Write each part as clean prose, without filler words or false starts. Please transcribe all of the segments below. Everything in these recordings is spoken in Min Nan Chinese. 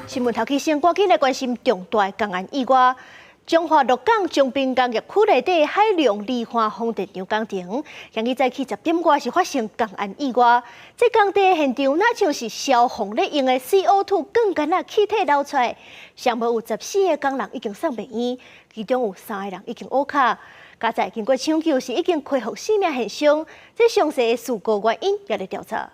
新聞頭起先，趕緊來關心重大工安意外。彰化鹿港長濱工業區內底海龍離岸風電場工程，今日早起10點外是發生工安意外。這工地現場若像是消防咧用的 CO2 鋼桿仔氣體流出來，上無有14個工人已經送病院，其中有三個人已經烏跤。佳哉經過搶救是已經恢復生命現象，這詳細的事故原因也咧調查。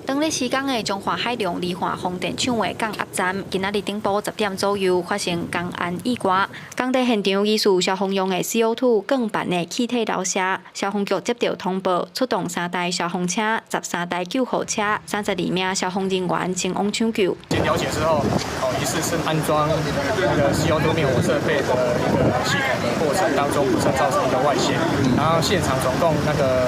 當咧施工的彰化海龍離岸風電場的降壓站，今仔日頂晡10點左右發生工安意外。工地現場疑似消防用的 CO2 鋼板的氣體漏射，消防局接到通報，出動三台消防車、13台救護車、32名消防人員前往搶救。經了解之後，哦，疑似是安裝那個 CO2 滅火設備的一個系統的過程當中，不慎造成一個外泄，然後現場總共那個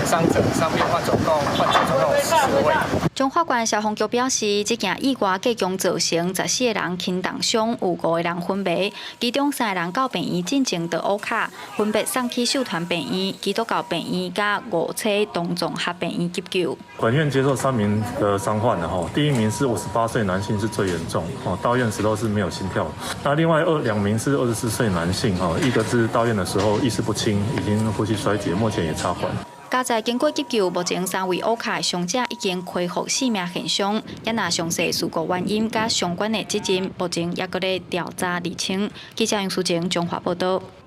傷者、傷病患總共患者總共有14位。彰化縣消防局表示，這件意外計共造成14個人輕重傷，有五個人昏迷，其中三個人到病院進前就烏跤，分別送去秀團病院、基督教病院佮五車東綜合病院急救。本院接受三名的傷患的吼，第一名是58歲男性，是最嚴重，哦，到院時都是沒有心跳。那另外兩名是24歲男性，吼，一個是到院的時候意識不清，已經呼吸衰竭，目前也插管。佳哉經過急救，目前三位烏跤的傷者已經恢復生命現象，也若詳細事故原因佮相關的責任，目前猶閣咧調查釐清。記者楊淑靜彰化報道。